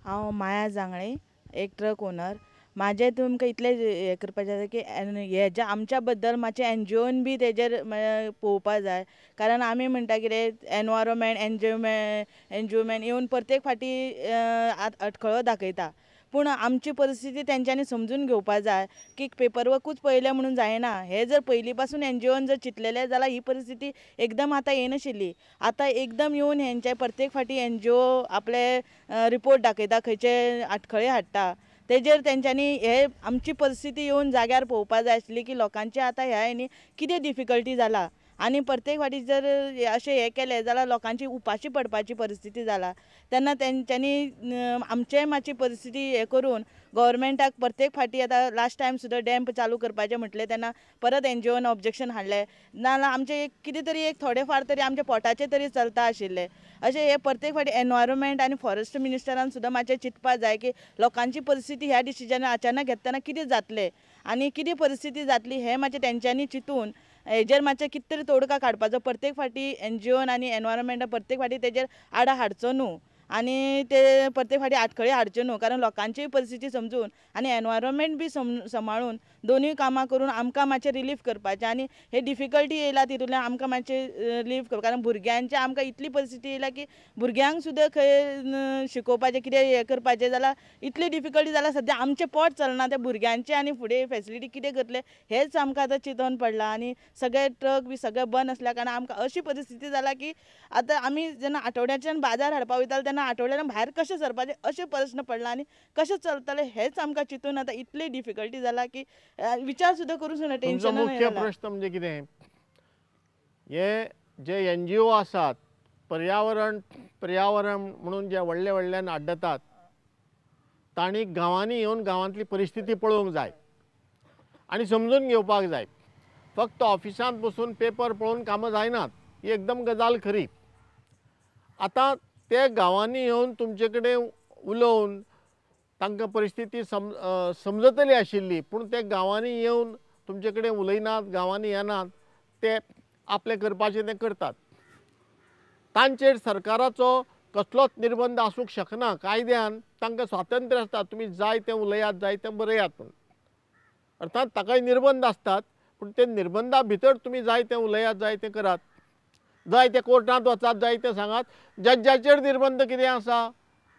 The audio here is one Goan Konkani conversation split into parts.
हांव माया जांगळे, एक ट्रक ओनर. म्हाजें तुमकां इतलें हें करपाचें आसा की हेज्या आमच्या बद्दल मातशें एनजीओन बी तेजेर पळोवपा जाय. कारण आमी म्हणटा कितें एनवायरोमेंट एनजीओमॅन येवन प्रत्येक फावटी आटखळो दाखयता, पूण आमची परिस्थिती तेंच्यांनी समजून घेवपा जाय की पेपरवर्कूच पळयलें म्हणून जायना. हें जर पयलीं पासून एनजीओन जर चिंतलेलें जाल्यार ही परिस्थिती एकदम आतां येनाशिल्ली. आतां एकदम येवन हेंचे प्रत्येक फावटी एनजीओ आपले रिपोर्ट दाखयता, खंयचे आटखळे हाडटा, तेजेर तेंच्यांनी हे आमची परिस्थिती येवन जाग्यार पळोवपा जाय आसली की लोकांचे आतां ह्या हेणी कितें डिफिकल्टी जाला आनी प्रत्येक फावटी जर अशें हें केलें जाल्यार लोकांची उपाशी पडपाची परिस्थिती जाला. तेन्ना तेंच्यांनी आमचेय मातशी परिस्थिती हें करून गव्हर्मेंटाक प्रत्येक फावटी आतां लास्ट टायम सुद्दां डॅम्प चालू करपाचें म्हटलें तेन्ना परत एनजीओन ऑब्जेक्शन हाडलें, नाजाल्यार आमचें एक कितें तरी एक थोडे फार तरी आमच्या पोटाचें तरी चलता आशिल्लें. अशें हे प्रत्येक फावटी एनवायरमेंट आनी फॉरेस्ट मिनिस्टरान सुद्दां मातशें चिंतपा जाय की लोकांची परिस्थिती ह्या डिसिजनान अचानक घेतना कितें जातलें आनी कितें परिस्थिती जातली हें मातशें तेंच्यांनी चिंतून हेजेर मातशें कितें तरी तोडगा काडपाचो. प्रत्येक फावटी एनजीओन आनी एनवायरमेंटान प्रत्येक फावटी तेजेर आडा हाडचो न्हू आनी ते प्रत्येक फावटी आडखळी हाडच्यो न्हू, कारण लोकांचीय परिस्थिती समजून आनी एनवायरमेंट बी सांबाळून दोनूय कामां करून आमकां मातशें रिलीफ करपाचें आनी हे डिफिकल्टी येयला तितूंतल्यान आमकां मातशें रिलीफ करप. कारण भुरग्यांचे आमकां इतली परिस्थिती येयला की भुरग्यांक सुद्दां खंय शिकोवपाचें कितें हें करपाचें जाल्यार इतली डिफिकल्टी जाल्यार सद्या आमचें पोट चलना, त्या भुरग्यांचें आनी फुडें फेसिलिटी कितें करतलें हेंच आमकां आतां चिंतून पडलां. आनी सगळे ट्रक बी सगळे बंद आसल्या कारणान आमकां अशी परिस्थिती जाला की आतां आमी जेन्ना आठवड्याच्यान बाजार हाडपा वयताले तेन्ना आठवड्यान भायर कशें सरपाचें अशें प्रश्न पडला आनी कशें चलतलें हेंच आमकां चिंतून आतां इतली डिफिकल्टी जाला की विचार सुद्दां करूं शकना. टेन्शन. मुख्य प्रश्न म्हणजे कितें, हे जे एनजीओ आसात पर्यावरण पर्यावरण म्हणून जे व्हडले व्हडल्यान आड्डतात तांणी गांवांनी येवन गांवांतली परिस्थिती पळोवंक जाय आनी समजून घेवपाक जाय. फक्त ऑफिसांत बसून पेपर पळोवन कामां जायनात ही एकदम गजाल खरी. आतां ते गांवांनी येवन तुमचे कडेन उलोवन तांकां परिस्थिती समजतली आशिल्ली, पूण ते गांवांनी येवन तुमचे कडेन उलयनात, गांवांनी येनात, ते आपलें करपाचें तें करतात. तांचेर सरकाराचो कसलोच निर्बंध आसूंक शकना. कायद्यान तांकां स्वातंत्र्य आसता, तुमी जाय तें उलयात, जाय तें बरयात म्हूण. अर्थात ताकाय निर्बंध आसतात, पूण ते निर्बंधा भितर तुमी जाय तें उलयात, जाय तें करात, जाय ते कोर्टांत वचात, जाय तें सांगात. जज्जाचेर निर्बंध कितें आसा,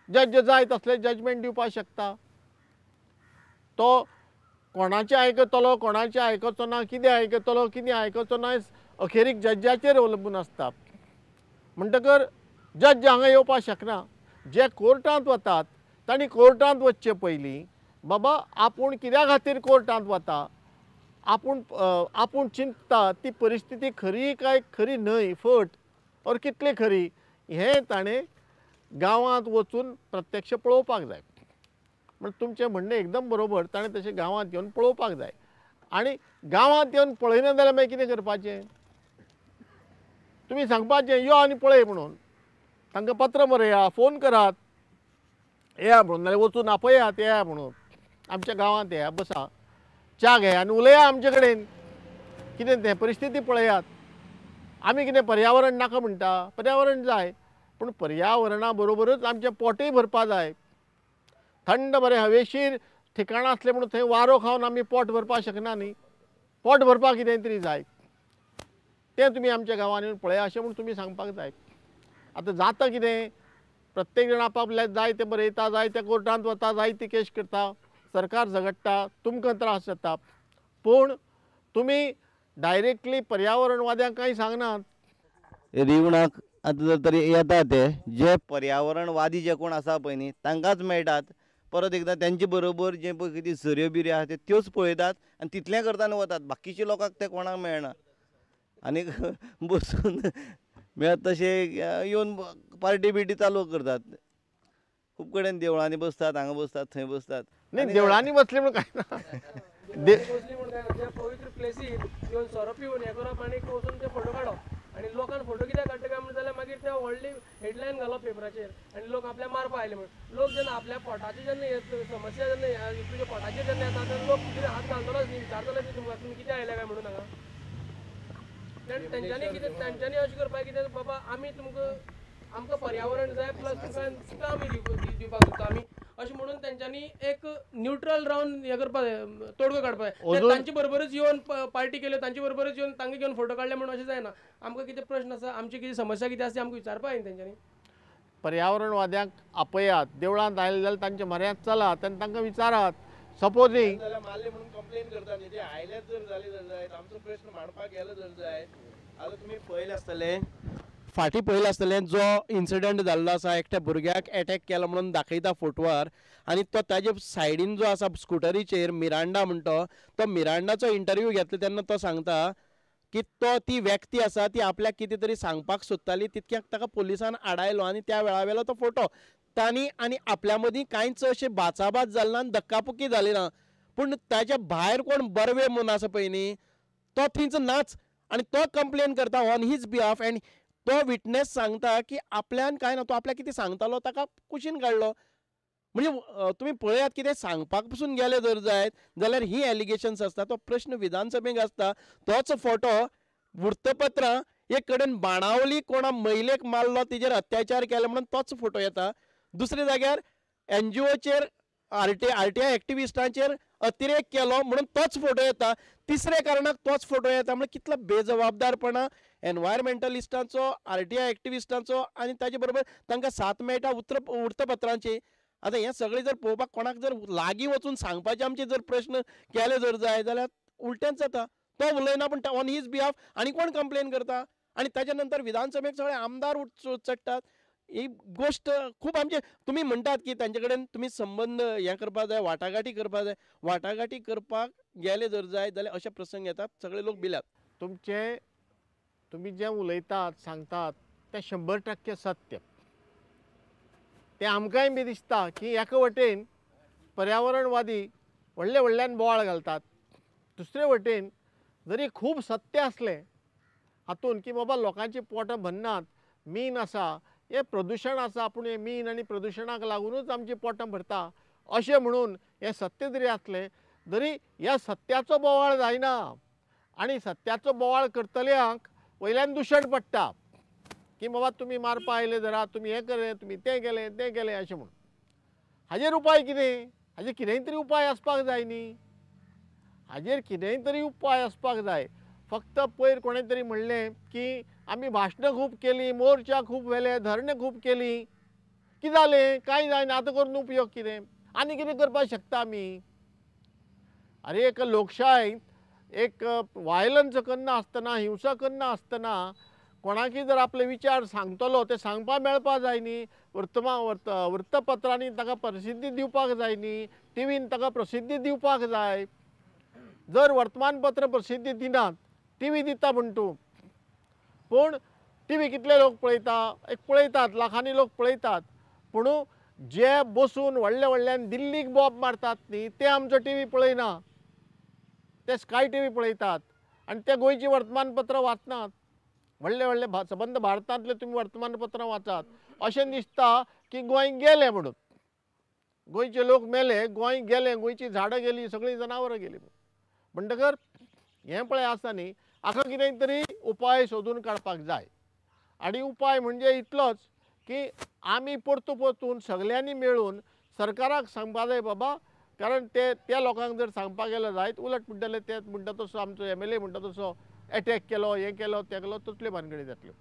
जज्ज जाय तसलें जजमेंट दिवपाक शकता. तो कोणाचें आयकतलो, कोणाचें आयकचो ना, कितें आयकतलो, कितें आयकचो ना, अखेरीक जज्जाचेर अवलंबून आसता. म्हणटकर जज्ज हांगा येवपाक शकना. जे कोर्टांत वतात तांणी कोर्टांत वचचे पयलीं बाबा आपूण कित्या खातीर कोर्टांत वता, आपूण आपूण चिंतता ती परिस्थिती खरी काय खरी न्हय, फट और कितली खरी हें ताणें गांवांत वचून प्रत्यक्ष पळोवपाक जाय. म्हण तुमचें म्हणणें एकदम बरोबर, ताणें तशें गांवांत येवन पळोवपाक जाय. आनी गांवांत येवन पळयना जाल्यार मागीर कितें करपाचें, तुमी सांगपाचें यो आनी पळय म्हणून, तांकां पत्र बरया, फोन करात, येया म्हणून, नाल्यार वचून आपयात, येया म्हणून, आमच्या गांवांत येया, बसा, च्या घेया आनी उलया आमचे कडेन, कितें तें परिस्थिती पळयात. आमी कितें पर्यावरण नाका म्हणटा, पर्यावरण जाय, पूण पर्यावरणा बरोबरच आमचें पोटय भरपा जाय. थंड बरें हवेशीर ठिकाण आसलें म्हणून थंय वारो खावन आमी पोट भरपाक शकना न्ही, पोट भरपाक कितें तरी जाय, तें तुमी आमच्या गांवांनी पळया अशें म्हूण तुमी सांगपाक जाय. आतां जाता कितें, प्रत्येक जाण आपापल्याक जाय तें बरयता, जाय तें कोर्टांत वता, जाय ती केस करता, सरकार झगडटा, तुमकां त्रास जाता, पूण तुमी डायरेक्टली पर्यावरणवाद्यांक कांय सांगनात. रिवणाक आतां जर तरी येता ते जे पर्यावरणवादी जे कोण आसा पळय न्ही तांकांच मेळटात, परत एकदां तेंचे बरोबर जे पळय कितें झऱ्यो बिऱ्यो आहा त्योच पळयतात आनी तितलें करता आनी वतात, बाकीच्या लोकांक ते कोणाक मेळना. आनी बसून मेळत तशें येवन पार्टी बिर्टी चालू करतात. खूब कडेन देवळांनी बसतात, हांगा बसतात, थंय बसतात. न्ही देवळांनी बसले म्हणून काय ना, बसली म्हणून काय पवित्र प्लेसीर येवन सोरो पिवन हें करप आनी वचून ते फोटो काडप आनी लोकांक फोटो कित्याक काडटा काय म्हणून जाल्यार मागीर ते व्हडली हेडलायन घालप पेपराचेर आनी लोक आपल्या मारपा आयले म्हणून. लोक जेन्ना आपल्या पोटाची जेन्ना समस्या जेन्ना तुज्या पोटाचेर जेन्ना येता तेन्ना लोक कितें हात घालतलोच न्ही, विचारतलोच न्ही तुमकां तुमी कितें आयले काय म्हणून हांगा. तेंच्यांनी कितें तेंच्यांनी अशें करपाक कितें बाबा आमी तुमकां आमकां पर्यावरण जाय प्लस तुका तुका आमी दिवपाक सोदता, आमी म्हणून तेंच्यांनी एक न्यूट्रल रावन हें करपा जाय, तोडगो काडपा जाय. तांचे बरोबरच येवन पार्टी केल्यो, तांचे बरोबरच येवन तांकां घेवन फोटो काडले म्हणून अशें जायना. आमकां कितें प्रश्न आसा, आमची कितें समस्या कितें आसा ती आमकां विचारपा जाय तेंच्यांनी. पर्यावरणवाद्यांक आपयात, देवळांत आयले जाल्यार तांच्या म्हऱ्यांत चलात आनी तांकां विचारात. सपोजींग मारले म्हणून कंप्लेन करता न्ही, ते आयल्याच जर जाले जर जायत, आमचो प्रश्न मांडपाक गेलो जर जायत, आतां तुमी पळयलें आसतलें, फाटीं पळयलें आसतलें जो इन्सिडंट जाल्लो आसा, एकट्या भुरग्याक एटॅक केलो म्हणून दाखयता फोटवार आनी तो ताजे सायडीन जो आसा स्कुटरीचेर मिरांडा म्हणटो, तो मिरांडाचो इंटरव्यू घेतलो तेन्ना तो सांगता की तो ती व्यक्ती आसा ती आपल्याक कितें तरी सांगपाक सोदताली, तितक्याक ताका पुलिसान आडायलो आनी त्या वेळा वेलो तो फोटो तांणी आनी आपल्या मदीं कांयच अशें बाचाबाच जाल ना आनी धक्कापुक्की जाली ना. पूण ताच्या भायर कोण बर्वे म्हणून आसा पळय न्ही, तो थंयच नाच आनी तो कंप्लेन करता ऑन his behalf and तो विटनेस सांगता की आपल्यान कांय ना, तो आपल्याक कितें सांगतालो ताका कुशीन काडलो. म्हणजे तुमी पळयात कितें सांगपाक पसून गेले जर जायत जाल्यार ही एलिगेशन्स आसता, तो प्रश्न विधानसभेक आसता, तोच फोटो वृत्तपत्रां एक कडेन बाणावली कोणा महिलेक मारलो तिजेर अत्याचार केलो म्हणून तोच फोटो येता, दुसऱ्या जाग्यार एनजीओचेर आरटीआय एक्टिविस्टांचेर अतिरेक केलो म्हणून तोच फोटो येता, तिसऱ्या कारणाक तोच फोटो येता. म्हणजे कितलो बेजबाबदारपणा एनवायरमेंटलिस्टांचो, आरटीआय एक्टिविस्टांचो आनी ताजे बरोबर तांकां साथ मेळटा वृत्तपत्रांची. आतां हें सगळें जर पळोवपाक कोणाक जर लागीं वचून सांगपाचे आमचे जर प्रश्न केले जर जाय जाल्यार उलटेंच जाता. तो उलयना पूण ऑन his behalf आनी कोण कंप्लेन करता आनी ताच्या नंतर विधानसभेक सगळे आमदार चडटात. ही गोश्ट खूब आमचे, तुमी म्हणटात की तांचे कडेन तुमी संबंद हें करपाक जाय, वाटाघाटी करपाक जाय, वाटाघाटी करपाक गेले जर जाय जाल्यार अशे प्रसंग येतात, सगळे लोक भिल्यात. तुमचे तुमी जें उलयतात सांगतात तें 100% सत्य. तें आमकांय बी दिसता की एका वटेन पर्यावरणवादी व्हडले व्हडल्यान बोवाळ घालतात, दुसरे वटेन जरी खूब सत्य आसलें हातून की बाबा लोकांची पोटां भरनात, मीन आसा, हें प्रदुशण आसा, पूण हें मीन आनी प्रदुशणाक लागुनूच आमची पोटां भरता अशें म्हणून हें सत्य जरी आसलें तरी ह्या सत्याचो बोवाळ जायना आनी सत्याचो बोवाळ करतल्यांक वयल्यान दुशण पडटा की बाबा तुमी मारपा आयले जरा, तुमी हें केलें, तुमी तें केलें, तें केलें अशें म्हणून. हाजेर उपाय कितें? हाजेर कितेंय तरी उपाय आसपाक जाय न्ही, हाजेर कितेंय तरी उपाय आसपाक जाय. फक्त पयर कोणें तरी म्हणलें की आमी भाशणां खूब केलीं, मोर्चा खूब व्हेले, धरणां खूब केलीं, कितें जालें? कांय जायना. आतां करून उपयोग कितें? आनी कितें करपाक शकता आमी? आरे एक लोकशाय एक वायलन्स करना आसतना, हिंसा करना आसतना कोणाकी जर आपले विचार सांगतलो ते सांगपाक मेळपाक जाय न्ही, वृत्तपत्रांनी ताका प्रसिद्धी दिवपाक जाय न्ही, टिवीन ताका प्रसिद्धी दिवपाक जाय. जर वर्तमानपत्र प्रसिद्धी दिनात, टिवी दिता म्हण तूं, पूण टिवी कितले लोक पळयता? एक पळयतात, लाखांनी लोक पळयतात, पूण जे बसून व्हडल्या व्हडल्यान दिल्लीक बोब मारतात न्ही ते आमचो टिवी पळयना, ते स्काय टिवी पळयतात आनी ते गोंयचीं वर्तमानपत्रां वाचनात. व्हडले व्हडले सबंद भारतांतले तुमी वर्तमानपत्रां वाचात, अशें दिसता की गोंय गेलें म्हणून, गोंयचे लोक मेले, गोंय गेलें, गोंयचीं झाडां गेलीं, सगळीं जनावरां गेलीं. म्हणटकर हें पळय आसा न्ही, हाका कितें तरी उपाय सोदून काडपाक जाय. आनी उपाय म्हणजे इतलोच की आमी परतू परतून सगल्यांनी मेळून सरकाराक सांगपा जाय बाबा, कारण ते त्या लोकांक जर सांगपाक गेले जायत उलट म्हणटले, ते म्हणटा तसो आमचो एमएलए म्हणटा तसो एटॅक केलो, हें केलो, तें केलो, तसल्यो भानगडी जातल्यो.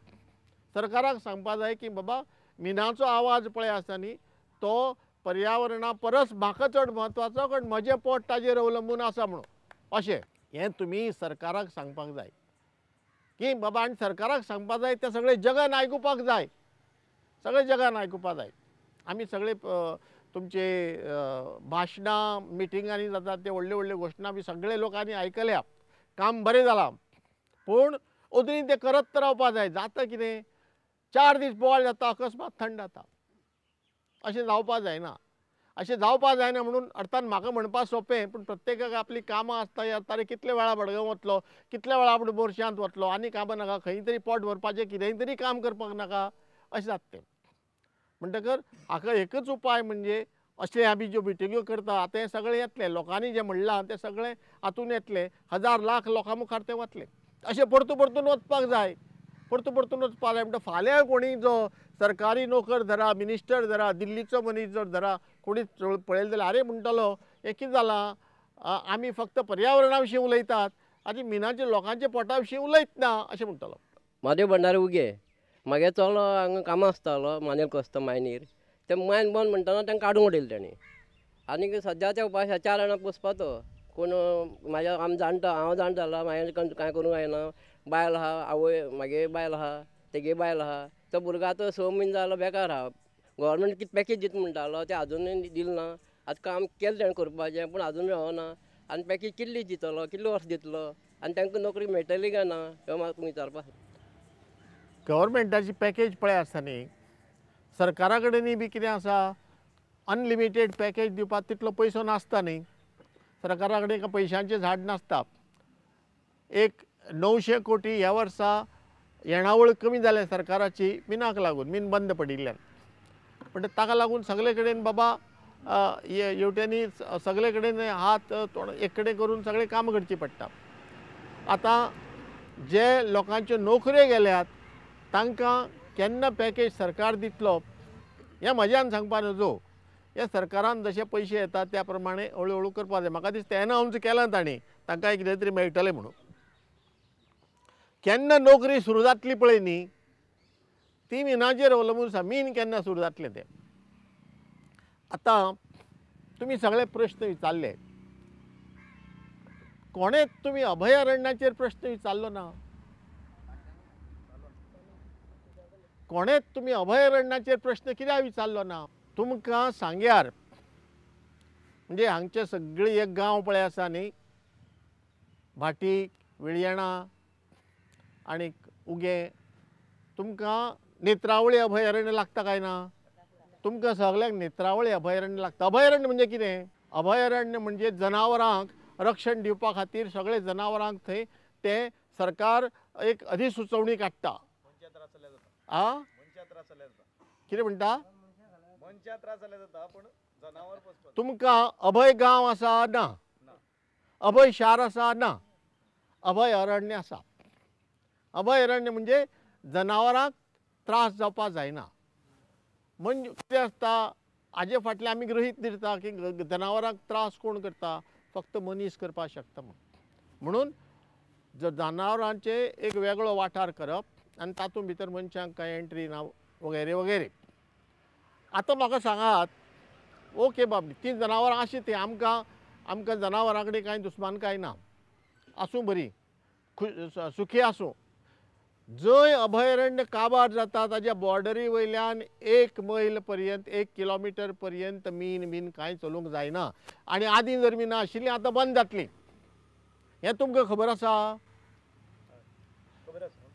सरकाराक सांगपा जाय की बाबा मिनाचो आवाज पळय आसा न्ही तो पर्यावरणा परस म्हाका चड म्हत्वाचो, कारण म्हजें पोट ताजेर अवलंबून आसा म्हणून. अशें हें तुमी सरकाराक सांगपाक जाय की बाबा, आनी सरकाराक सांगपाक जाय तें सगळें जगान आयकुपाक जाय, सगळें जगान आयकुपाक जाय. आमी सगळे तुमचे भाशणां मिटिंगांनी जातात ते व्हडल्यो व्हडल्यो घोशणा बी सगळे लोकांनी आयकल्या, काम बरें जालां, पूण अजूनय तें करत रावपा जाय. जाता कितें, 4 दीस बोवाळ जाता, अकस्मात थंड जाता. अशें जावपा जायना, अशें जावपा जायना म्हणून अर्थान म्हाका म्हणपाक सोंपें, पूण प्रत्येकाक आपलीं कामां आसता. ह्या तारीख कितले वेळा मडगांव वतलो, कितल्या वेळा आपूण बोरशांत वतलो, आनी कामां नाका, खंय तरी पोट भरपाचें कितेंय तरी काम करपाक नाका, अशें जाता तें. म्हणटकर हाका एकच उपाय म्हणजे अशें आमी ज्यो मिटिंग्यो करता आतां हें सगळें येतलें, लोकांनी जें म्हणलां तें सगळें हातून येतलें, 1000 लाख लोकां मुखार तें वतलें. अशें परतू परतून वचपाक जाय, परतून परतून वचपा जाय. म्हणटा फाल्यां कोणी जो सरकारी नोकर धरा, मिनिस्टर धरा, दिल्लीचो मनीस जर धरा, कोणी पळयलें जाल्यार आरे म्हणटलो हें कितें जालां, आमी फक्त पर्यावरणा विशीं उलयतात आनी मिनाच्या लोकांच्या पोटा विशीं उलयत ना अशें म्हणटलो. म्हादेव भंडारी उगे मागे चलो हांगा कामां आसतालो मानेल कोस्ता मायनीर, ते मायन बंद म्हणटना तांकां काडून उडयलें ताणें. आनी सद्या त्या उपाय 4 जाणां पोसपा तो कोण म्हाज्या आमी जाणटा, हांव जाण जाला मागीर कांय करूंक जायना. बायल आहा, आवय मागे बायल आहा, तेगे बायल आहा, तो भुरगो आतां 6 म्हयने जालो बेकार आहा. गव्हर्मेंट कितें पॅकेज दिता म्हणटालो तें आजुनूय दिलें ना. आतां काम केलें ताणें करपाचें पूण आजून मेळना. आनी पॅकेज कितली दितलो, कितले वर्स दितलो आनी तांकां नोकरी मेळटली काय ना हें म्हाका विचारपाक. गव्हर्मेंटाची पॅकेज पळय आसता न्ही, सरकारा कडेनूय बी कितें आसा, अनलिमिटेड पॅकेज दिवपाक तितलो पयसो नासता न्ही. सरकारा कडेन पयशांचें झाड नासता. एक 900 कोटी ह्या वर्सा येणावळ कमी जाल्या सरकाराची मिनाक लागून, मीन बंद पडिल्ल्यान. पण ताका लागून सगळे कडेन बाबा हेवटेनी सगळे कडेन हात तोंड एक कडेन करून सगळें काम करचें पडटा. आतां जे लोकांच्यो नोकऱ्यो गेल्यात तांकां केन्ना पॅकेज सरकार दितलो हें म्हज्यान सांगपा नजो. हे सरकारान जशे पयशे येतात त्या प्रमाणे हळू हळू करपाक जाय. म्हाका दिसता एनावन्स केलां तांणी, तांकां कितें तरी मेळटलें म्हणून. केन्ना नोकरी सुरू जातली पळय न्ही ती मिनाचेर अवलंबून आसा, मीन केन्ना सुरू जातलें तें. आतां तुमी सगळे प्रश्न विचारले, कोणेच तुमी अभयारण्याचेर प्रश्न विचारलो ना, कोणेच तुमी अभयारण्याचेर प्रश्न कित्याक विचारलो ना. तुमकां सांग्यार म्हणजे हांगचे सगळे एक गांव पळय आसा न्ही, भाटी, वेळयेणा आनी उगें, तुमकां नेत्रावळी अभयारण्य लागता काय ना? तुमकां सगळ्यांक नेत्रावळी अभयारण्य लागता. अभयारण्य म्हणजे कितें? अभयारण्य म्हणजे जनावरांक रक्षण दिवपा खातीर सगळे जनावरांक थंय तें सरकार एक अधिसुचोवणी काडटा. आ कितें म्हणटा? तुमकां अभय गांव आसा ना, अभय शार आसा ना, अभयारण्य आसा. अभयारण्य म्हणजे जनावरांक त्रास जावपाक जायना. म्हणजे कितें आसता, हाजे फाटल्यान आमी गृहीत धरता की जनावरांक त्रास कोण करता, फक्त मनीस करपाक शकता म्हणून जनावरांचे एक वेगळो वाठार करप आनी तातूंत भितर मनशांक कांय एंट्री ना वगैरे वगैरे. आतां म्हाका सांगात, ओके बाब, तीं जनावरां आशी तीं आमकां आमकां जनावरां कडेन कांय दुस्मानकाय ना, आसूं बरी सुखी आसूं. जंय अभयारण्य काबार जाता ताज्या बॉर्डरी वयल्यान 1 मैल पर्यंत, 1 किलोमिटर पर्यंत मीन बीन कांय चलूंक जायना. आनी आदीं जर मिनां आशिल्लीं आतां बंद जातलीं, हें तुमकां खबर आसा?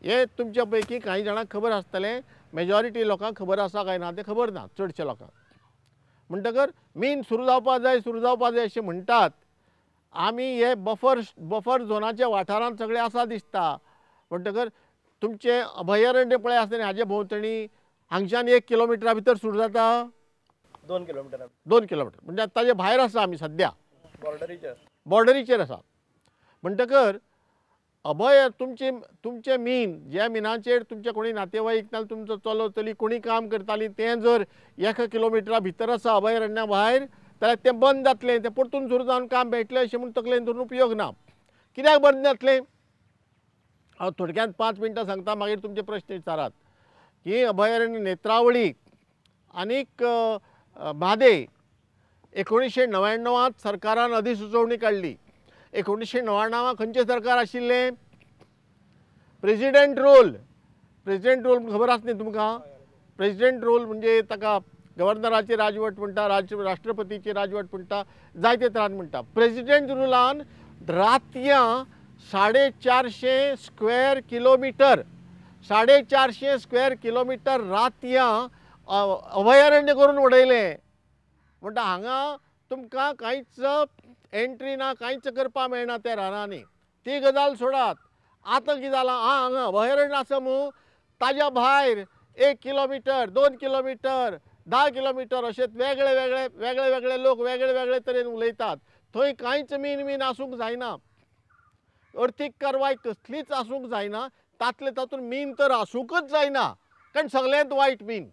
हें तुमच्या पैकी कांय जाणांक खबर आसतलें, मेजॉरिटी लोकांक खबर आसा काय ना तें खबर ना चडशा लोकांक. म्हणटकर मीन सुरू जावपा जाय, सुरू जावपा जाय अशें म्हणटात. आमी हे बफर झोनाच्या वाठारांत सगळें आसा दिसता. म्हणटकर तुमचें अभयारण्य पळय आसतलें हाजे भोंवतणी हांगच्यान 1 किलोमिटरा भितर सुरू जाता, 2 किलोमिटर, 2 किलोमिटर म्हणजे ताजे भायर आसा आमी सद्या, बॉर्डरीचेर आसा. म्हणटकर अभय तुमचे तुमचें मीन, ज्या मिनाचेर तुमचे कोणी नातेवाईक ना तुमचो चलो चली कोणी काम करताली तें जर 1 किलोमिटरा भितर आसा अभयारण्या भायर जाल्यार तें बंद जातलें, तें परतून सुरू जावन काम मेळटलें अशें म्हूण तकलेन धरून उपयोग ना. कित्याक बंद जातलें हांव थोडक्यात 5 मिनटां सांगता, मागीर तुमचे प्रश्न विचारात. की अभयारण्य नेत्रावळी आनीक म्हादय 1999 सरकारान अधिसुचोवणी काडली. 1999 खंयचें सरकार आशिल्लें? President rule. President rule खबर आसा न्ही तुमकां? प्रेजिडेंट रूल म्हणजे ताका गव्हर्नराची राजवट म्हणटा, राष्ट्रपतीची राजवट म्हणटा, जायते तरान म्हणटा. प्रेजिडेंट रुलान रातयां 450 स्क्वेअर किलोमिटर, 450 स्क्वेअर किलोमिटर रातयां अभयारण्य करून उडयलें. म्हणटा हांगा तुमकां कांयच एंट्री ना, कांयच करपाक मेळना त्या रानांनी. ती गजाल सोडात, आतां कितें जालां, आं हांगा अभयारण्य आसा मू, ताज्या भायर 1 किलोमिटर, 2 किलोमिटर, 10 किलोमिटर अशें वेगळे वेगळे वेगळे वेगळे लोक वेगळे वेगळे तरेन उलयतात. थंय कांयच मीन मीन आसूंक जायना, अर्थीक कारवाय कसलीच आसूंक जायना. तातले तातूंत मीन तर आसूंकच जायना, कारण सगळ्यांत वायट मीन.